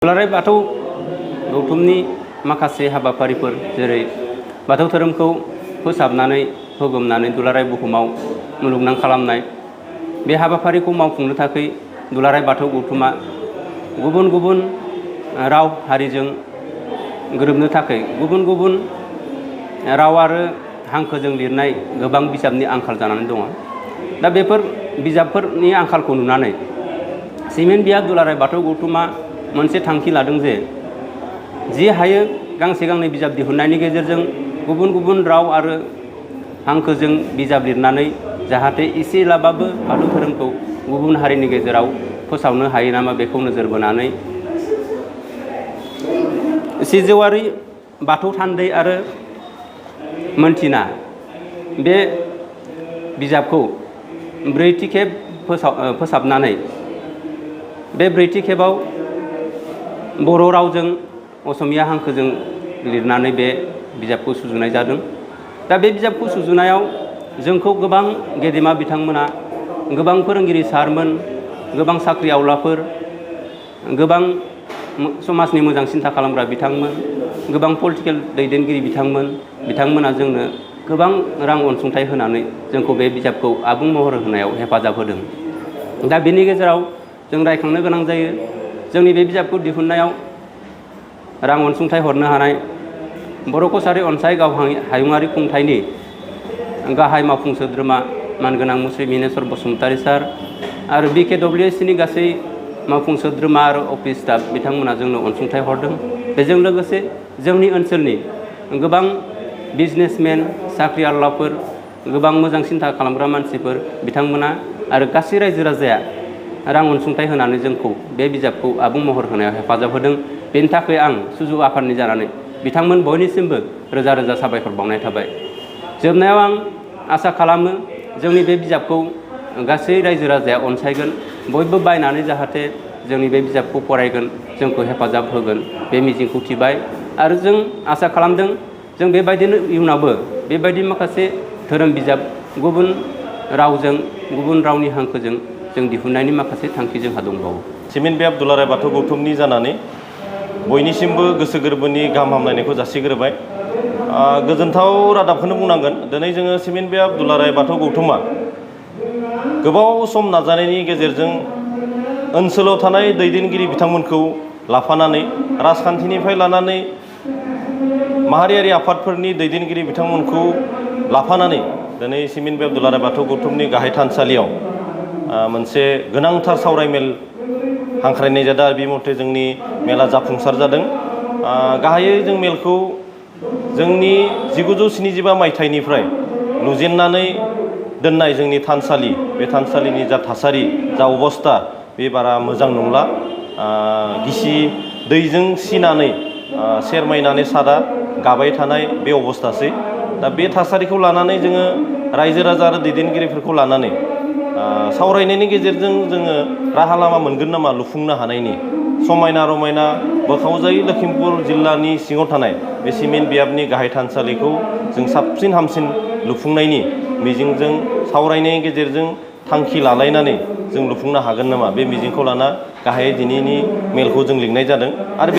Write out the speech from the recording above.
दुलाराय बाथौ गौथुमनि माखासे हाबाफारिफोर जेरै बाथौ धोरोमखौ फोसाबनानै फोगोमनानै दुलाराय बुहुमाव मुलुगनां खालामनाय बे हाबाफारिखौ मावफुंनो थाखाय दुलाराय बाथौ गौथुमा गुबुन गुबुन राव हारिजों गोरोबनो थाखाय गुबुन गुबुन राव आरो हांखोजों लिरनाय गोबां बिजाबनि आंखाल जानानै दङ। दा बेफोर बिजाबफोरनि आंखालखौ नुनानै सिमेन्ट बियाब दुलाराय बाथौ गौथुमा मोनसे थांखि लादों जे जि हायो गांसे गांनै बिजाब दिहुननायनि गेजेरजों गुबुन गुबुन राव आरो हांखोजों बिजाब लिरनानै जाहाथे एसेब्लाबो बाथौ धोरोमखौ गुबुन हारिनि गेजेराव फोसावनो हायो नामा बेखौ नोजोर बोनानै सिजौआरि बाथौ थान्दै आरो मोनथिना बे बिजाबखौ ब्रैथि खेब फोसाबनानै बे ब्रैथि खेबाव बर' रावजों असमिया हांखोजों लिरनानै बे बिजाबखौ सुजुनाय जादों। दा बे बिजाबखौ सुजुनायाव जोंखौ गोबां गेदेमा बिथांमोना गोबां फोरोंगिरि सारमोन, गोबां साख्रि आवलाफोर, गोबां समाजनि मोजां सिन्था खालामग्रा बिथांमोन, गोबां पलिटिकेल दैदेनगिरि बिथांमोना जोंनो गोबां रां अनसुंथाइ होनानै जोंखौ बे बिजाबखौ आबुं महर होनायाव हेफाजाब होदों। दा बेनि गेजेराव जों रायखांनो गोनां जायो जोंनि बे बिजाबखौ दिहुननायाव रां अनसुंथाइ हरनो हानाय बर' कछारी अनसाय गावहायुङारि खुंथायनि गाहाय मावफुं सोद्रोमा मानगोनां मुस्रि मिनेश्वर बसुमतारी सार आरो BKWSनि गासै मावफुं सोद्रोमा आरो अफिस स्टाफ बिथांमोना जोंनो अनसुंथाइ हरदों। बेजों लोगोसे जोंनि ओनसोलनि गोबां बिजनेसमेन, साख्रि आवलाफोर, गोबां मोजां सिन्था खालामग्रा मानसिफोर बिथांमोना आरो गासै रायजो राजाया रां अनसुंथाइ होनानै जोंखौ बे बिजाबखौ आबुं महर होनायाव हेफाजाब होदों। बेनि थाखाय आं सुजु आफादनि जानानै बिथांमोन बयनिसिमबो रोजा रोजा साबायखर बावनाय थाबाय। जोबनायाव आं आसा खालामो जोंनि बे बिजाबखौ गासै रायजो राजाया अनसायगोन, बयबो बायनानै जाहाथे जोंनि बे बिजाबखौ फरायगोन, जोंखौ हेफाजाब होगोन बे मिजिंखौ थिबाय। आरो जों आसा खालामदों जों बेबायदिनो इयुनावबो बेबायदि माखासे धोरोम बिजाब गुबुन रावजों गुबुन रावनि हांखोजों जों दिहुननायनि माखासे थांखि जोंहा दंबावो। सिमेन्ट बियाब दुलाराय बाथौ गौथुमनि जानानै बयनिसिमबो गोसो गोरबोनि गाहाम हामलायनायखौ जासिग्रोबाय। गोजोनथाव रादाबखौनो बुंनांगोन। दिनै जोङो सिमेन्ट बियाब दुलाराय बाथौ गौथुमा गोबाव सम नाजानायनि गेजेरजों ओनसोलाव थानाय दैदेनगिरि बिथांमोनखौ लाफानानै राजखान्थिनिफ्राय लानानै माहारियारि आफादफोरनि दैदेनगिरि बिथांमोनखौ लाफानानै दिनै सिमेन्ट बियाब दुलाराय बाथौ गौथुमनि गाहाय थानसालियाव मोनसे गोनांथार सावरायमेल हांख्रायनाय जादों आरो बे मथे जोंनि मेला जाफुंसार जादों। गाहायै जों मेलखौ जोंनि 1975 मायथाइनिफ्राय लुजेननानै दोननाय जोंनि थानसालि, बे थानसालिनि जा थासारि, जा अबस्था बे बारा मोजां नंला। गिसि दैजों सिनानै सेरमायनानै सादा गाबाय थानाय बे अबस्थासै। दा बे थासारिखौ लानानै जोङो रायजो राजा आरो दैदेनगिरिफोरखौ लानानै सावरायनायनि गेजेरजों जोङो राहा लामा मोनगोन नामा लुफुंनो हानायनि। समायना रमायना बोखावजायै लखिमपुर जिल्लानि सिङाव थानाय बे सिमेन्ट बियाबनि गाहाय थानसालिखौ जों साबसिन हामसिन लुफुंनायनि मिजिंजों सावरायनायनि गेजेरजों थांखि लालायनानै जों लुफुंनो हागोन नामा बे मिजिंखौ लाना गाहायै दिनैनि मेलखौ जों लिंनाय जादों। आरो